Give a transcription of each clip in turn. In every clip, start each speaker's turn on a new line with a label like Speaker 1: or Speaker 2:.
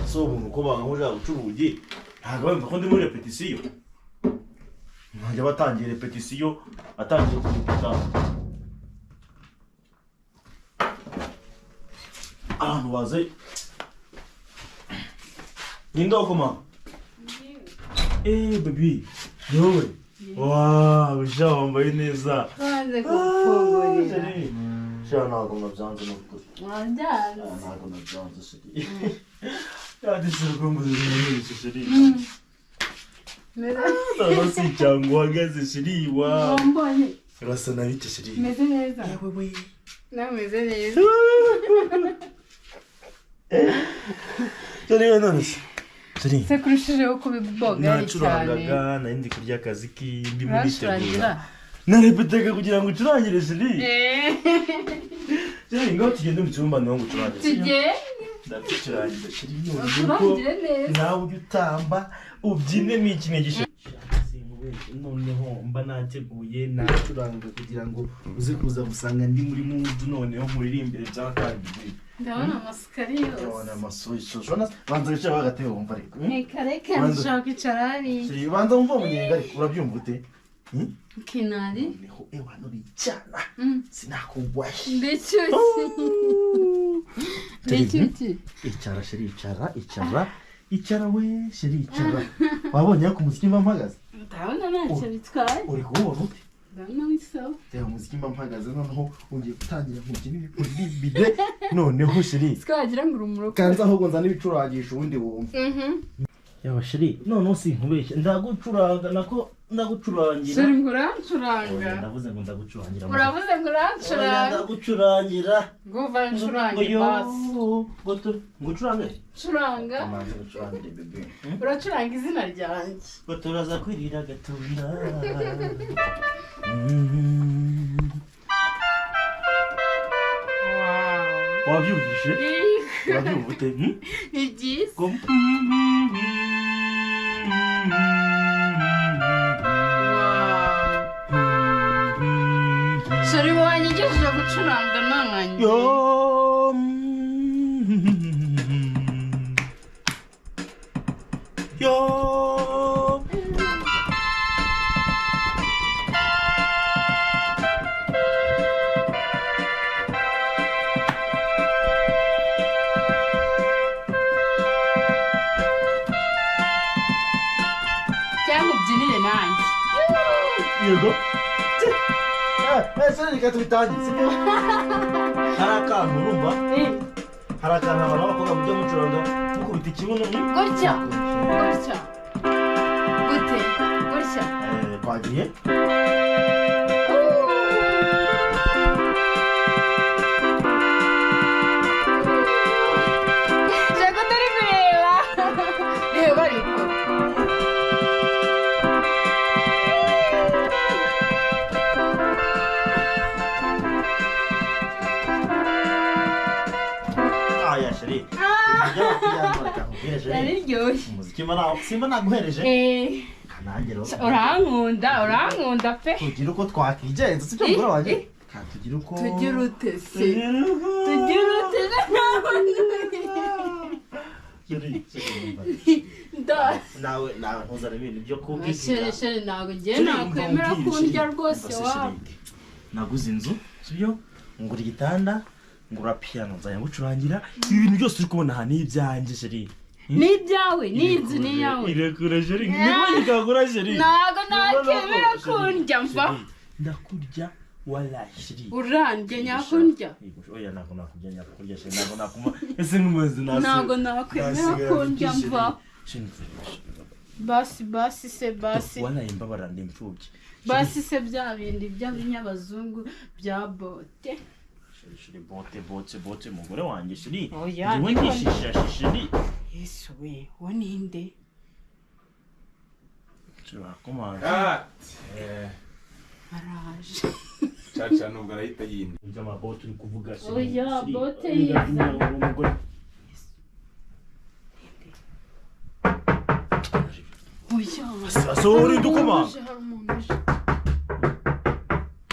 Speaker 1: So umuntu ko bankoja guca urugi ntabwo bumva ko ndi muri repetisiyo, nkajya batangiye repetisiyo atangiye kurepeta abantu baze ninde wakoma? Eh baby, yowe wow, sha wambaye neza.
Speaker 2: Banze kugufungurira.
Speaker 1: Sha ntabwo nabyanze n'ukuri.
Speaker 2: Wabyanze?
Speaker 1: Ntabwo nabyanze chérie. Yadise urukumbuzi runini chérie. Ntabwo si cyangwa uhagaze chérie, wow.
Speaker 2: Wambonye.
Speaker 1: Urasa na bite chérie?
Speaker 2: Meze neza.
Speaker 1: Yewe we.
Speaker 2: Nawe meze neza.
Speaker 1: Chérie none se. Chérie.
Speaker 2: Se kurushijeho kubiboga cyane.
Speaker 1: Nacurangaga, nari ndi kurya akazi kindi muri tegura.
Speaker 2: Uracurangira?
Speaker 1: Narepetaga kugira ngo ucurangire chérie. Chérie ngaho tugende mu cyumba niho ngucurangire.
Speaker 2: Tugende.
Speaker 1: Ndagucurangira chérie none
Speaker 2: Ucurangire neza.
Speaker 1: Nawe ujye utamba ubyine n'iki n'iki. Noneho mba nateguye nacuranga kugira ngo uze kuza gusanga ndi muri mood, noneho nkuririmbire byatangiye.
Speaker 2: Ndabona amasukari yose.
Speaker 1: Ndabona amasuso. Banza wicara agatebe wumva ariko.
Speaker 2: Reka reka nshaka kwicara hariya.
Speaker 1: Banza wumva umunyenga ariko urabyumva ute?
Speaker 2: Kinari.
Speaker 1: Noneho ewa nuricana. Sinakugwaye.
Speaker 2: Ndetse. Ndetse.
Speaker 1: Icara chérie, icara, icara. Icara we chérie, icara. Wabonye ko umuziki mba mpagaze?
Speaker 2: Ndabona ntacyo bitwaye.
Speaker 1: Uri kuwubona ute?
Speaker 2: Ndabona wisawa.
Speaker 1: Reba umuziki mba mpagaze noneho ugiye gutangira nkubyinire kuririmbire noneho chérie.
Speaker 2: Twagira ngo uri umurokore.
Speaker 1: Kanza ahubwo nzana ibicurangisho ubundi wumve. Yawa chérie, noneho sinkubeshya ndagucuranga nako ndagucurangira.
Speaker 2: Chérie ngo urancuranga.
Speaker 1: Ndavuze ngo ndagucurangira.
Speaker 2: Uravuze ngo urancuranga.
Speaker 1: Ndagucurangira.
Speaker 2: Ngo uva ncurange basi.
Speaker 1: Ngo ngucurange.
Speaker 2: Curanga.
Speaker 1: Amanze ngucurangire bébé.
Speaker 2: Uracuranga izina ryanjye.
Speaker 1: Ngo turaza kwirira gatunda. Wabyumvise? Urabyumva ute?
Speaker 2: Ni byiza. Chérie wanyigishije gucuranga nananye.
Speaker 1: Yo. Yo.
Speaker 2: Cyangwa ubyinire nanjye.
Speaker 1: Yego. Ese reka tubitangize sibyo? Hari akantu urumva? Hari akantu abantu b'abakobwa mujya mucuranga mukubita ikibuno.
Speaker 2: Gutya. Gutya. Gute. Gutya.
Speaker 1: Twagiye.
Speaker 2: Shaka utari kureba. Reba ariko.
Speaker 1: Chérie.
Speaker 2: Yararyoshye.
Speaker 1: Umuziki simba naguhereje. Kanangero.
Speaker 2: Urankunda, urankunda pe.
Speaker 1: Tugira uko twakigenza sibyo mugore wanjye? Tugira uko.
Speaker 2: Tugira ute se? Tugira ute?
Speaker 1: Nawe nawe ntuzane ibintu byo kubwira.
Speaker 2: Chérie chérie ntabwo ngiye nakwemera kundya rwose wa.
Speaker 1: Naguze inzu, sibyo? Ngura igitanda. Ngura piano nzajya ngucurangira. Ibi bintu byose uri kubona aha ni ibyanjye chérie.
Speaker 2: Ni ibyawe, ni inzu ni iyawe.
Speaker 1: Irekure chérie, nibwo nikagura chérie.
Speaker 2: Ntabwo nakemera kundya mva.
Speaker 1: Ndakurya walahi chérie.
Speaker 2: Urandya nyakundya.
Speaker 1: Oya ntabwo nakurya nyakurya chérie, ntabwo nakuma. Ese nkumaze nasi.
Speaker 2: Ntabwo nakwemera kundya mva.
Speaker 1: Chérie.
Speaker 2: Basi basi se basi.
Speaker 1: Wanaye imbabara ndi imfubyi.
Speaker 2: Basi se bya bindi by'abanyabazungu bya bote.
Speaker 1: Chérie bote bote bote mugore wanjye chérie.
Speaker 2: Oya,
Speaker 1: Njyewe ndishisha chérie.
Speaker 2: Yesu we, uwo ninde?
Speaker 1: Turakomanga.
Speaker 2: Araje.
Speaker 3: Caca nubwo arahita yinda.
Speaker 1: Iby'amabote uri kuvuga chérie.
Speaker 2: Oya, bote yiza.
Speaker 1: Umugore.
Speaker 2: Oya.
Speaker 1: Asa uri dukoma.
Speaker 2: Hari umuntu uje.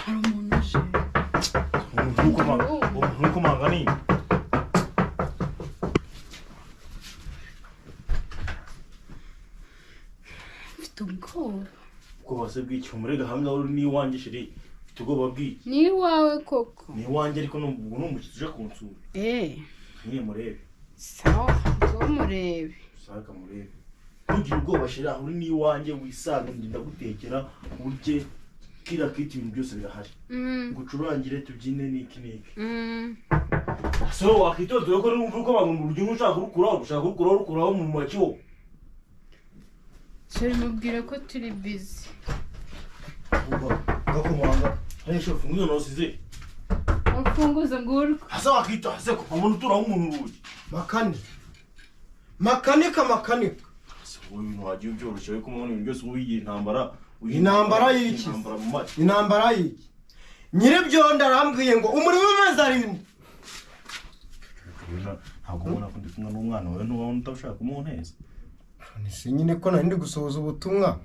Speaker 2: Hari umuntu uje.
Speaker 1: Ntukomanga ni.
Speaker 2: Mfite ubwoba.
Speaker 1: Ubwoba se bw'iki? Umurega hamwe uri ni iwanjye chérie. Mfite ubwoba bw'iki?
Speaker 2: Ni iwawe koko.
Speaker 1: Ni iwanjye ariko nubwo ni umushyitsi uje kunsura. Niye murebe.
Speaker 2: Sawa, nzomurebe.
Speaker 1: Saka murebe. Ntugire ubwoba chérie, aho uri ni iwanjye wisange ndagutekera urye kira kiti ibintu byose birahari. Ngucurangire tubyine niki niki. So wakitoza ko numva uko abantu mu buryo ushaka kurukuraho ushaka kurukuraho rukuraho mu makiwo.
Speaker 2: Chérie mubwire ko turi busy.
Speaker 1: Gakomanga. Hariya chef nguzo nosize.
Speaker 2: Urufunguzo ngurwo.
Speaker 1: Asa wakito ase ko umuntu uturaho umuntu urugi.
Speaker 4: Makanika. Makanika makanika.
Speaker 1: Ase wowe ibintu wagiye ubyoroshye we kumubona ibintu byose ubigira intambara.
Speaker 4: Intambara y'iki? Intambara y'iki? Nyiribyondo arambwiye ngo umurimo w'amezi arindwi.
Speaker 1: Ntabwo ubona ko ndi kumwe n'umwana wawe n'uwawe utashaka kumunteza.
Speaker 4: None nyine ko nari ndi gusohoza ubutumwa.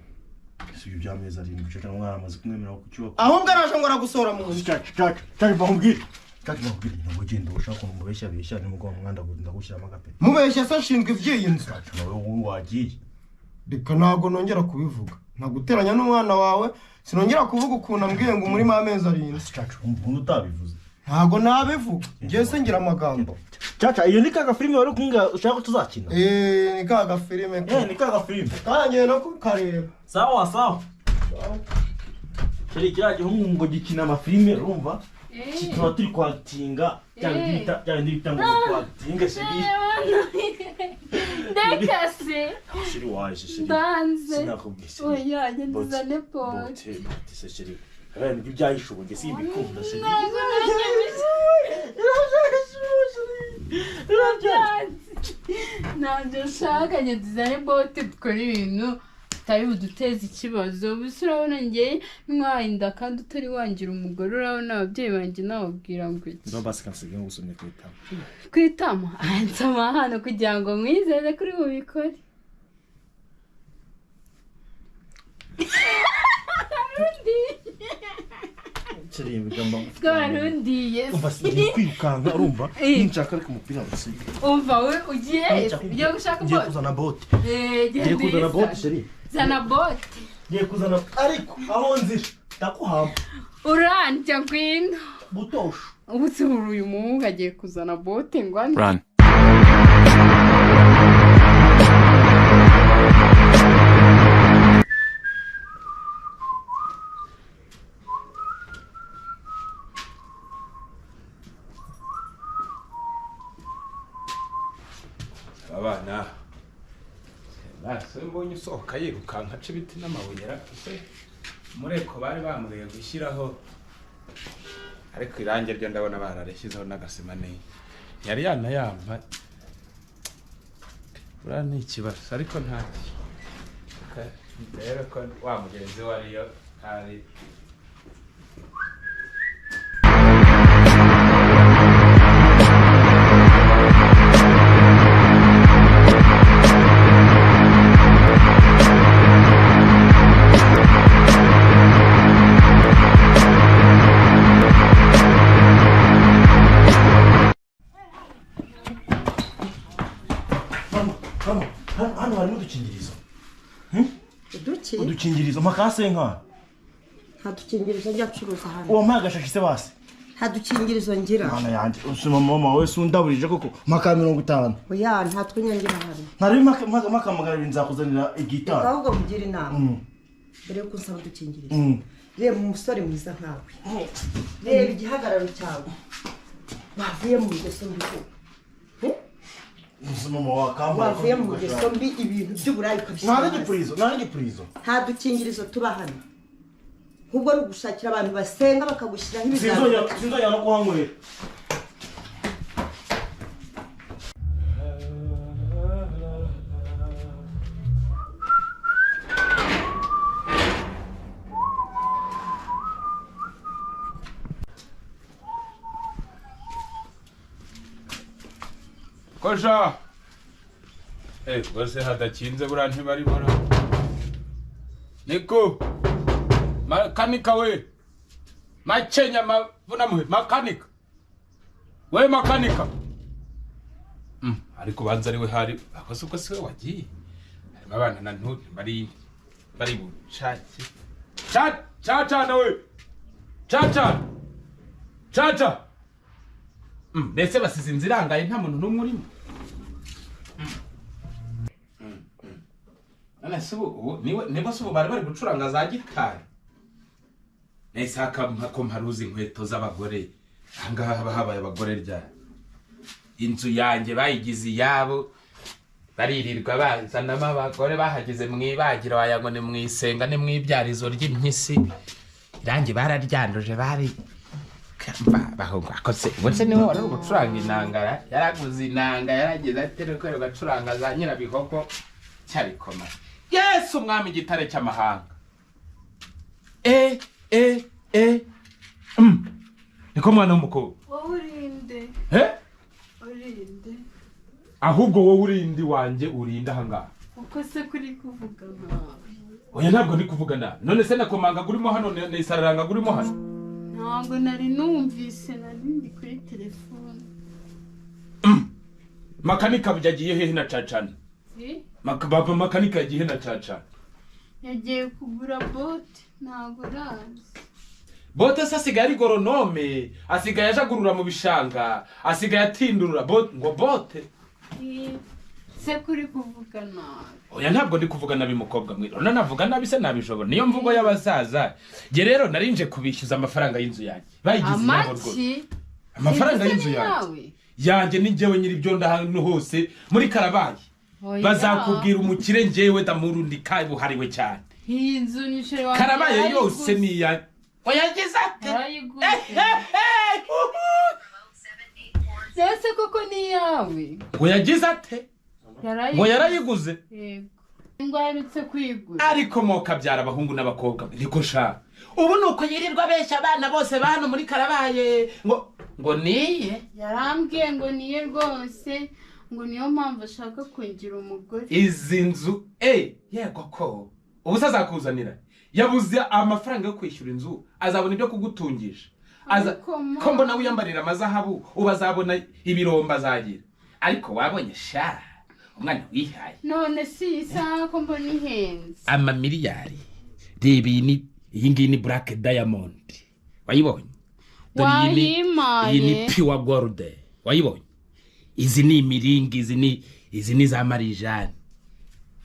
Speaker 1: Si ibyo by'amezi arindwi cyo umwana amaze kumwemerera ku cyubako.
Speaker 4: Ahubwo araje ngo aragusohora mu nzu.
Speaker 1: Caca caca caca bamubwire. Caca bamubwire ntabwo ugenda ushaka ukuntu mubeshya beshya nimugwa mu mwanda ndagushyiramo agapeti.
Speaker 4: Mubeshya se ashinzwe iby'iyi nzu.
Speaker 1: Caca nawe wowe wagiye.
Speaker 4: Reka ntabwo nongera kubivuga. Ntaguteranya n'umwana wawe sinongera kuvuga ukuntu ambwiye ngo umurimo w'amezi arindwi.
Speaker 1: Caca umuntu utabivuze.
Speaker 4: Ntabwo nabivuga. Ngiye se ngira amagambo.
Speaker 1: Caca iyo ni kaga filime wari kumbwira ushaka ko tuzakina.
Speaker 4: Ni kaga filime.
Speaker 1: Ni kaga filime.
Speaker 4: Kangiye no kukareba.
Speaker 1: Sawa sawa. Chérie kiriya gihungu ngo gikina amafilime urumva? Tuba turi kwakitinga cyangwa bita ngo kwakitinga chérie.
Speaker 2: Ndekase.
Speaker 1: Chérie waje chérie.
Speaker 2: Ndanze.
Speaker 1: Sinakubwiye.
Speaker 2: Oya, ngende bote.
Speaker 1: Bote se chérie. Hariya nibyo byayishoboye njye simbikunda chérie.
Speaker 2: Ntabwo ntabyo nshaka njye tuzane bote dukore ibintu bitari buduteze ikibazo. Gusa urabona njye ntwaye inda kandi utari wangira umugore, urabona ababyeyi banjye nababwira ngo iki?
Speaker 1: Niba basi kansigaye ngusomye ku itama.
Speaker 2: Ku itama? Nsoma hano kugira ngo mwizeze kuri bubikore. Twarundiye.
Speaker 1: Umva singiye kwirukanka urumva ninshaka ariko umupira gusiga.
Speaker 2: Umva we ugiye ugiye gushaka bote.
Speaker 1: Ngiye kuzana bote. Ngiye kuzana bote chérie.
Speaker 2: Zana bote.
Speaker 1: Ngiye kuzana ariko aho nzira ndakuhamba.
Speaker 2: Urandya ngwino.
Speaker 1: Butosho.
Speaker 2: Ubu se uyu muhungu agiye kuzana bote ngo ande.
Speaker 3: Run. Abana base mbonye usohoka yirukanka aca ibiti n'amabuye se mureko bari bambwiye gushyiraho ariko irange ryo ndabona bararishyizeho n'agasima neye yari yanayampa buriya ni ikibazo ariko ntacyo rero ko wa mugenzi we ariyo ntari.
Speaker 1: Hano harimo udukingirizo. Udukingirizo makase nka.
Speaker 5: Nta dukingirizo njya ncuruza hano.
Speaker 1: Uwo mpaga gashashi se basi.
Speaker 5: Nta dukingirizo ngira.
Speaker 1: Mwana yanjye usuma mama we sundaburije koko maka 50.
Speaker 5: Oya nta twinyangira hano.
Speaker 1: Ntari maka maka 200 nzakuzanira igitari.
Speaker 5: Ahubwo mugira inama. Mbere yuko unsaba udukingirizo. Reba umusore mwiza nkawe. Reba igihagararo cyawe. Bavuye mu ngeso mbi.
Speaker 1: Mama wakamba
Speaker 5: Wavuye mu ngeso mbi ibintu by'uburayi ukabishyira.
Speaker 1: Nta n'igipurizo, nta n'igipurizo.
Speaker 5: Nta dukingirizo tuba hano. Ahubwo ni ugushakira abantu basenga bakagushyiraho ibiganza.
Speaker 1: Sinzongera no kuhanywera.
Speaker 3: Kosha. Rwose hadakinze buriya ntibaribora. Niko. Makanika we. Makenya mavuna muhe makanika. We makanika. Ariko banza ari we hari akoze uko siwe wagiye. Harimo abana na ntu bari bushake. Cha cha cha nawe. Cha cha. Cha cha. Mbese basize inzira irangaye nta muntu n'umwe urimo. None se ubu niba se ubu bari bari gucuranga za gitari. Nahise ko mparuzi inkweto z'abagore. Ahangaha haba habaye abagore ryari. Inzu yanjye bayigize iyabo. Baririrwa bazanamo abagore bahageze mu ibagiro wagira ngo ni mu isenga ni mu ibyarizo ry'impyisi. Irangi bararyanduje bari bahungu akose ubuse niwe wari gucuranga inanga yaraguze inanga yarageze atera ko gacuranga za nyirabihoko cyarikoma. Yesu umwami igitare cy'amahanga. Niko mwana w'umukobwa.
Speaker 2: Wowe urinde. Urinde.
Speaker 3: Ahubwo wowe urindi wanjye urinda ahangaha.
Speaker 2: Uko se kuri kuvuga nabi?
Speaker 3: Oya ntabwo ndi kuvuga nabi. None se nakomanga gurimo hano nisararanga gurimo hano.
Speaker 2: Ntabwo nari numvise nari ndi kuri telefone.
Speaker 3: Makanika yagiye hehe na cacana? Baba makanika yagiye na cacana.
Speaker 2: Yagiye kugura bote ntabwo razi.
Speaker 3: Bote se asigaye ari goronome, asigaye ajagurura mu bishanga, asigaye atindurura bote ngo bote.
Speaker 2: Se kuri kuvuga nabi.
Speaker 3: Oya ntabwo ndi kuvuga nabi mukobwa mwe. None navuga nabi se nabishobora. Niyo mvugo y'abasaza. Ge rero narinje kubishyuza amafaranga y'inzu yanjye. Bayigize yabo rwose. Amafaranga y'inzu yanjye. Yanjye ni njyewe nyiri byo ndahano hose muri Karabaye. Bazakubwira umukire njyewe damurundi kabuhariwe cyane.
Speaker 2: Iyi nzu ni chere wanjye.
Speaker 3: Karabaye yose ni ya. Oya gize ate?
Speaker 2: Ese koko ni yawe?
Speaker 3: Ngo yagize ate? Ngo yarayiguze?
Speaker 2: Yego. Ngo aherutse kwigura.
Speaker 3: Ariko moka byara abahungu n'abakobwa niko sha. Ubu nuko yirirwa besha abana bose bano muri Karabaye ngo niye.
Speaker 2: Yarambwiye ngo niye rwose ngo niyo mpamvu ashaka kungira umugore.
Speaker 3: Izi nzu yego ko ubu sazakuzanira. Yabuze amafaranga yo kwishyura inzu azabona ibyo kugutungisha. Aza ko mbona wiyambarira amazahabu ubazabona ibiromba azagira. Ariko wabonye sha umwana wihaye.
Speaker 2: None si isaha ko mbona ihenze.
Speaker 3: Amamiliyari. Reba iyi ngiyi ni Black Diamond. Wayibonye?
Speaker 2: Wayimaye.
Speaker 3: Iyi ni Pure Gold. Wayibonye? Izi ni imiringi, izi ni za marijani.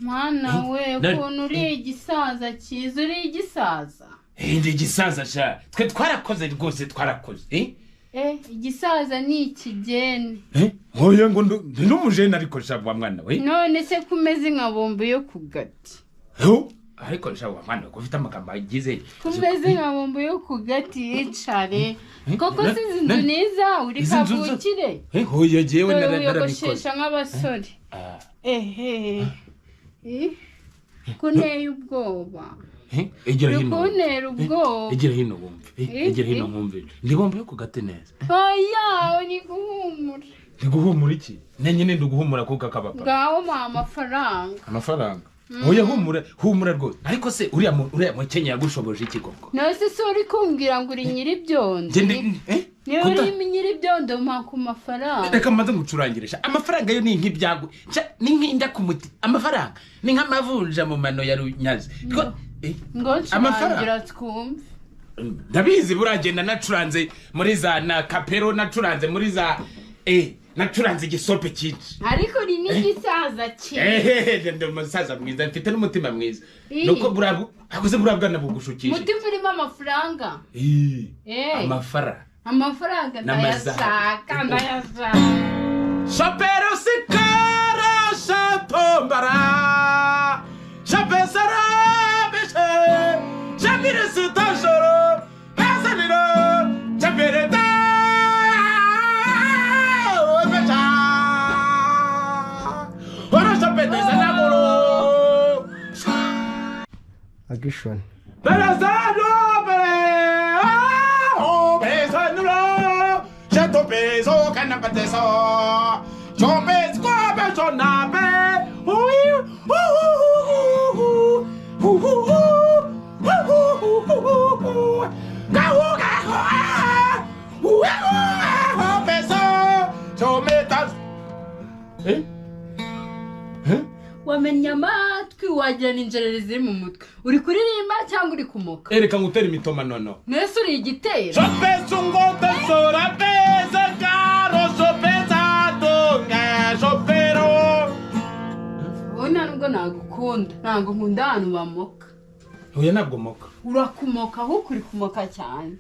Speaker 2: Mwana we ukuntu uri igisaza cyiza, uri igisaza.
Speaker 3: Ndi igisaza sha. Twe twarakoze rwose twarakoze.
Speaker 2: Igisaza ni ikigeni.
Speaker 3: Oya ngo ndi n'umujene ariko sha wa mwana we.
Speaker 2: None se kumeze nka bombo yo ku gati.
Speaker 3: Ariko sha wa mwana we ufite amagambo agize.
Speaker 2: Kumeze nka bombo yo ku gati yicare. Koko si izi nzu niza uri kavukire.
Speaker 3: Oya jewe narabikoze.
Speaker 2: Wiyogoshesha nk'abasore. Kunteye ubwoba.
Speaker 3: Egera hino.
Speaker 2: Kuntera ubwoba.
Speaker 3: Egera hino wumve. Egera hino nkumve. Ndi bombo yo ku gati neza.
Speaker 2: Oya, uri guhumura.
Speaker 3: Ndi guhumura iki? Nenye ndi guhumura kuko akabapa.
Speaker 2: Ngaho mpa amafaranga.
Speaker 3: Amafaranga. Oya humura, humura rwose. Ariko se uriya Mukenya yagushoboje iki koko?
Speaker 2: None se uri kumbwira ngo uri nyiribyondo? Niba uri nyiribyondo mpa ku mafaranga.
Speaker 3: Reka maze ngucurangirisha. Amafaranga yo ni nk'ibyago. Ni nk'inda ku muti. Amafaranga ni nk'amavunja mu mano ya Runyazi.
Speaker 2: Ngo ncurangira twumve.
Speaker 3: Ndabizi buragenda nacuranze muri za na kapero nacuranze muri za nacuranze igisope cyinshi.
Speaker 2: Ariko ni n'igisaza cyiza.
Speaker 3: Ndi umusaza mwiza mfite n'umutima mwiza. Nuko burabu akoze burabwana bugushukije.
Speaker 2: Mutima urimo amafaranga.
Speaker 3: Amafaranga.
Speaker 2: Amafaranga ndayashaka ndayashaka.
Speaker 3: Shopero sika.
Speaker 4: Action.
Speaker 2: Wamennye amatwi wagira n'injereri ziri mu mutwe. Uri kuririmba cyangwa uri kumoka?
Speaker 3: Ereka ngutere imitoma nono.
Speaker 2: Mwese uri igitero. Wowe nta nubwo nagukunda, ntabwo nkunda abantu bamoka.
Speaker 3: Oya, ntabwo moka.
Speaker 2: Urakumoka ahubwo uri kumoka cyane.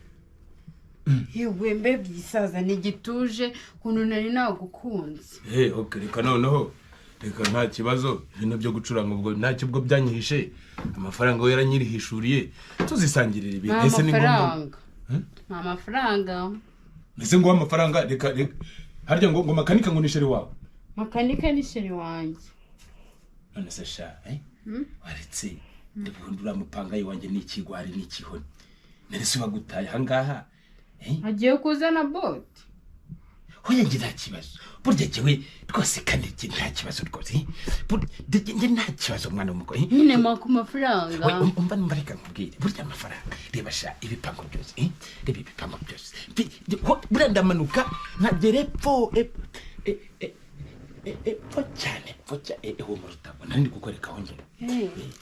Speaker 2: Yewe mbe byisaza ntigituje ukuntu nari nagukunze.
Speaker 3: Eh, okay, reka noneho. Reka nta kibazo, ibintu byo gucuranga ubwo ntacyo ubwo byanyihishe. Amafaranga we yaranyirihishuriye. Tuzisangirira ibintu.
Speaker 2: Nta
Speaker 3: Ese ni ngombwa?
Speaker 2: mafaranga. Nta mafaranga.
Speaker 3: Ese ngo amafaranga, reka reka. Harya ngo makanika ngo ni chéri wawe.
Speaker 2: Makanika ni chéri wanjye.
Speaker 3: None se sha, eh? Waretse ubundi uriya mupangayi wanjye ni ikigwari n'ikihoni. Nari se bagutaye aha ngaha. Eh?
Speaker 2: Agiye kuzana bote.
Speaker 3: Hoya njye nta kibazo. Burya jyewe rwose kandi njye nta kibazo rwose. Eh? Burya njye nta kibazo mwana w'umugore. Eh?
Speaker 2: Nyine mpa ku mafaranga.
Speaker 3: We, umva numva reka nkubwire. Burya amafaranga. Reba sha ibipangu byose. Eh? Reba ibipangu byose. Buriya ndamanuka nkagera epfo epfo cyane epfo cyane humura utabona ndi kukwereka aho ngera.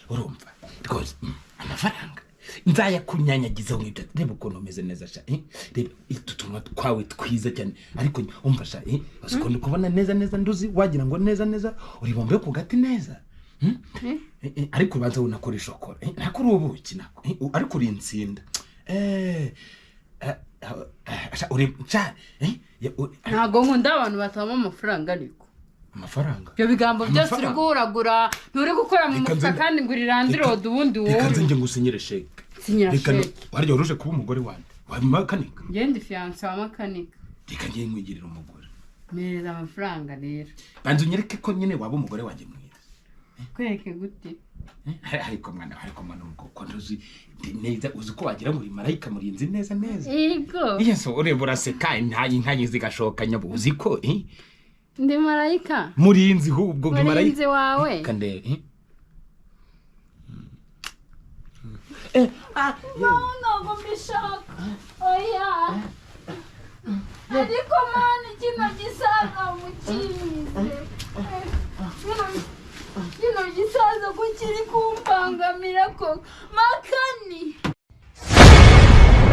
Speaker 3: Urumva rwose amafaranga nzayakunyanyagizaho nk'ibyo. Reba ukuntu umeze neza sha, eh? Reba utu tunwa twawe twiza cyane, ariko umva sha, eh? Uzi ukuntu kubona neza neza nduzi wagira ngo neza neza uri bombe ku gati neza. Ariko ubanza unakora ishokora, eh? Nako uri ubuki nako, eh? Ariko uri insinda. Sha, uri sha, eh?
Speaker 2: Ntabwo nkunda abantu batama amafaranga ariko.
Speaker 3: Amafaranga.
Speaker 2: Ibyo bigambo byose uri guhuragura, nturi gukora mu mufuka kandi ngo urirandirode ubundi wowe.
Speaker 3: Reka nze njye ngusinyire sheke.
Speaker 2: Sinyira sheke.
Speaker 3: Warya waruje kuba umugore wanjye. Wa makanika.
Speaker 2: Njye ndi fiancé wa makanika.
Speaker 3: Reka njye nkwigirira umugore.
Speaker 2: Mpereza amafaranga rero.
Speaker 3: Banza unyereke ko nyine waba umugore wanjye mwiza.
Speaker 2: Kwereke gute?
Speaker 3: Ariko mwana, ariko mwana umukobwa ntuzi neza, uzi ko wagira ngo uri marayika murinzi neza neza.
Speaker 2: Yego.
Speaker 3: Yesu ureba uraseka intayi inkanyi zigashoka nyabo uzi ko
Speaker 2: Ndi marayika.
Speaker 3: Murinzi hubwo ndi marayika.
Speaker 2: Murinzi wawe.
Speaker 3: Kande.
Speaker 2: Ntabwo mbishaka. Oya. Ariko mani kino gisaza mukinze. Kino gisaza ko kiri kumpangamira ko makani.